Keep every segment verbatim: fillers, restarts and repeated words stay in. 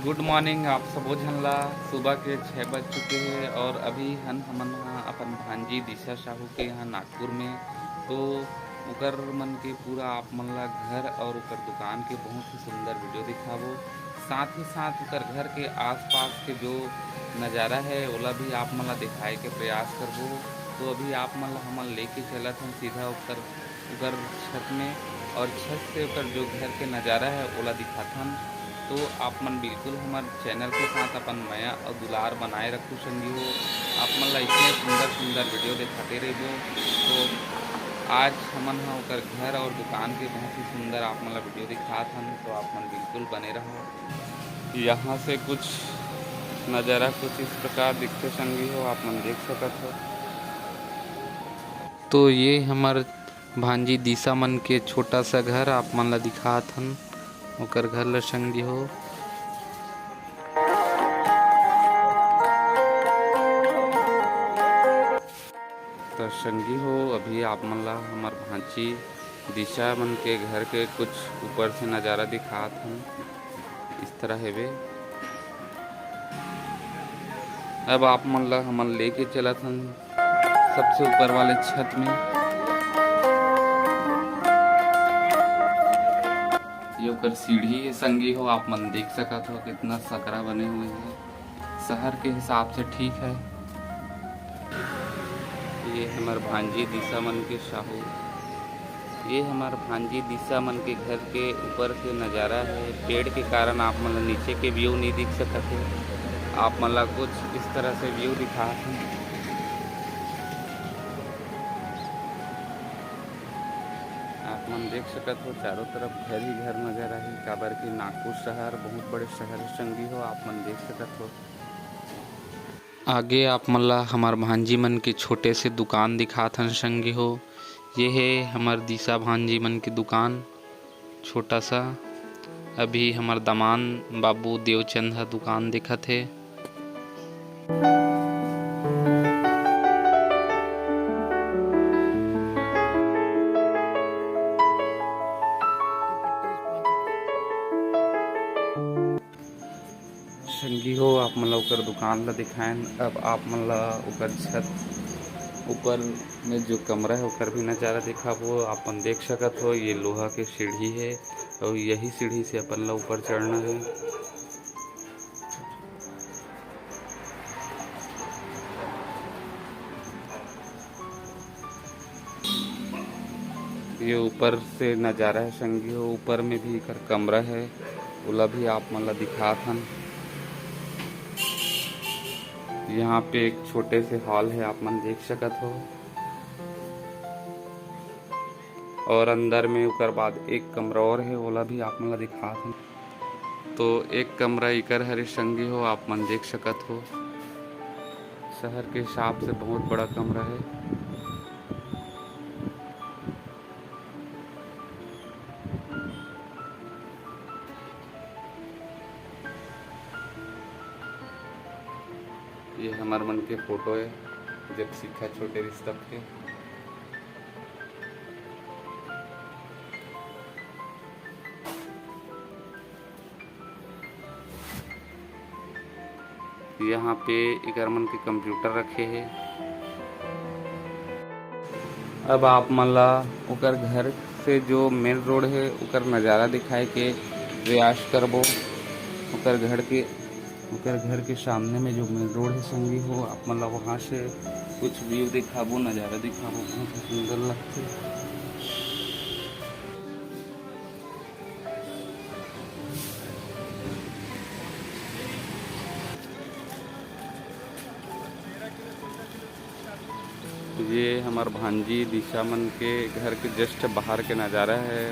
गुड morning आप सबो झन ला। सुबह के छः बज चुके हे और अभी हन हमन ह अपन भांजी दिशा साहू के यहाँ नागपुर में। तो ओकर मन के पूरा आप मन ला घर और ओकर दुकान के बहुत ही सुंदर वीडियो दिखाबो। साथ ही साथ ओकर घर के आसपास के जो नज़ारा है ओला भी आप मन ला दिखाए के प्रयास करबो। तो अभी आप मन ला हमन लेके चलत हन सीधा ओकर ओकर छत में और छत से ओकर जो घर के नज़ारा है ओला दिखाथन। तो आप मन बिल्कुल हमर चैनल के साथ अपन मया और दुलार बनाए रखू संगी हो। आप मन ला इतने सुंदर सुंदर वीडियो दिखाते रहिबो। तो आज हमन ह ओकर घर और दुकान के बहुत ही सुंदर आप मन ला वीडियो दिखात हन, तो आप मन बिल्कुल बने रहो। यहाँ से कुछ नज़ारा कुछ इस प्रकार दिखते संगी हो, आप मन देख सकत हो। तो ये हमर भांजी दिशा मन के छोटा सा घर आप मन ला दिखात हन, ओकर घर ला संगी हो। तो संगी हो, अभी आप मन ला हमर भांजी दिशा मन के घर के कुछ ऊपर से नज़ारा दिखात हन। इस तरह हेवे। अब आप मन ला हमन लेके चलत हन सबसे ऊपर वाले छत में। ये ओकर सीढ़ी है संगी हो, आप मन देख सकत हो कितना सकरा बने हुए हैं। शहर के हिसाब से ठीक है। ये हमर भांजी दिशा मन के साहू, ये हमर भांजी दिशा मन के घर के ऊपर के नज़ारा है। पेड़ के कारण आप मन ला नीचे के व्यू नहीं दिख सकत है। आप मन ला कुछ इस तरह से व्यू दिखात हूँ। आप मन देख सकत हो चारों तरफ घर ही घर नज़र आही, काबर कि नागपुर शहर बहुत बड़े शहर है संगी हो, आप मन देख सकत हो। आगे आप मन ला हमर भांजी मन के छोटे से दुकान दिखात हन संगी हो। ये हे हमर दिशा भांजी मन के दुकान, छोटा सा। अभी हमर दमान बाबू देवचंद ह दुकान देखत हे। संगी हो, आप मन ला ओकर दुकान ला दिखाएन। अब आप मन ला ओकर छत ऊपर में जो कमरा है ओकर भी नज़ारा दिखाबो। आप मन देख सकत हो, ये लोहा के सीढ़ी है और यही सीढ़ी से अपन ला ऊपर चढ़ना है। ये ऊपर से नज़ारा है संगी हो, ऊपर में भी एकर कमरा है, ओला भी आप मन ला दिखात हन। यहाँ पे एक छोटे से हॉल है, आप मन देख सकत हो, और अंदर में ओकर बाद एक कमरा और है, ओला भी आप मन ला दिखात हन। तो एक कमरा इकर हरे संगी हो, आप मन देख सकत हो। शहर के हिसाब से बहुत बड़ा कमरा है। ये हमर मन के फोटो है, जब सिक्खा छोटे रिहिस तब के। यहाँ पे एकर मन के कंप्यूटर रखे हे। अब आप मन ला ओकर घर से जो मेन रोड हे, ओकर नज़ारा दिखाए के प्रयास करबो। ओकर घर के, ओकर घर के सामने में जो मेन रोड हे संगी हो, आप मन ला वहाँ से कुछ व्यू दिखाबो, नज़ारा दिखाबो, बहुत ही सुंदर लगथे। ये हमर भांजी दिशा मन के घर के just बाहर के नज़ारा है,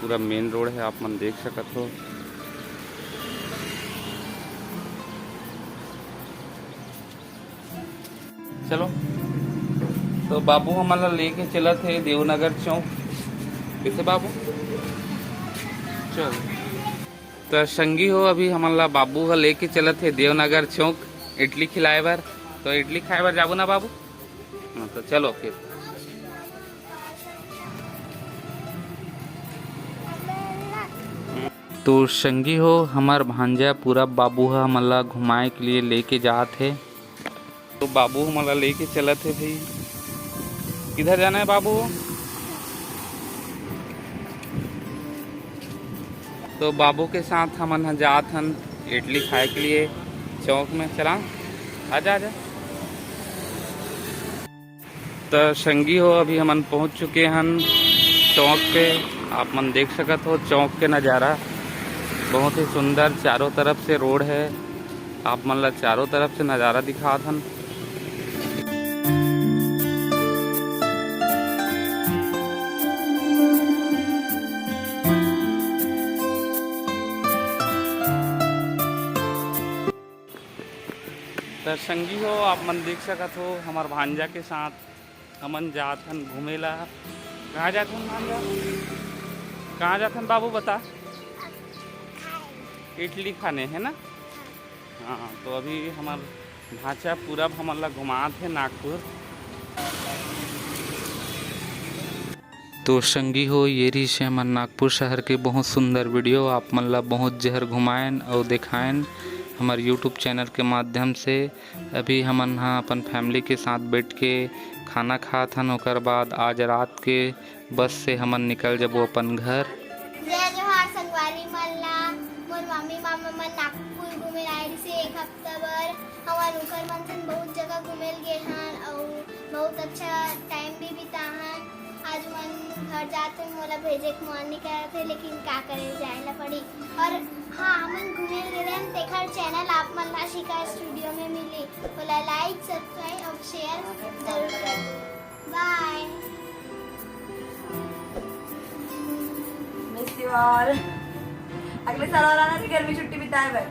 पूरा मेन रोड है, आप मन देख सकत हो। चलो, तो बाबू हमन ला लेके चलत हे देवनगर चौक। कैसे बाबू? चल, तो संगी हो, अभी हमन ला बाबू ह लेके चलत हे देवनगर चौक इडली खिलाए बर। तो इडली खाए बर जाबो ना बाबू? हाँ, तो चलो फिर। तो संगी हो, हमर भांजा पूरा बाबू ह हमन ला घुमाए के लिए लेके जात हे। तो बाबू हमन ला लेके चलत हे भाई। किधर जाना है बाबू? तो बाबू के साथ हमन ह जात हन इडली खाए के लिए चौक में। चला, आजा, आजा। त संगी हो, अभी हमन पहुंच चुके हन चौक पे। आप मन देख सकत हो चौक के नज़ारा, बहुत ही सुंदर, चारों तरफ से रोड है। आप मन ला चारों तरफ से नज़ारा दिखात हन। त संगी हो, आप मन देख सकत हो, हमर भांजा के साथ हमन जात हन घूमे ला। कहाँ जात हन भांजा? कहाँ जात हन बाबू, बता। इडली खाने, है ना? हाँ, तो अभी हमर भांजा पूरब हमन ला घुमात हे नागपुर। तो संगी हो, ये रहिस हे हमर नागपुर शहर के बहुत सुंदर वीडियो। आप मन ला बहुत जहर घुमाएन अउ देखाएन हमर YouTube चैनल के माध्यम से। अभी हमन ह अपन फैमिली के साथ बैठ के खाना खात हन, ओकर बाद आज रात के बस से हमन निकल जबो अपन घर। जय जोहार संगवारी मन ला। मोर मामी मामा मन नागपुर घूमे आए रहिसे एक हफ्ता बर। हमन उकर मन संग बहुत जगह घूमे ल गे हन अउ बहुत अच्छा टाइम भी बिताहन। आज मन घर जात हे, मोला भेजे के मन नहीं करत हे, लेकिन का करे, जाए ला पड़ी। और हाँ, हमन घूमे ल गे रहेन, तेखर चैनल आप मन ला शिखा स्टूडियो में मिली, ओला लाइक, सब्सक्राइब और शेयर जरूर कर। बाय। Miss you all। अगले साल और आना, फिर गर्मी छुट्टी बिताए बर।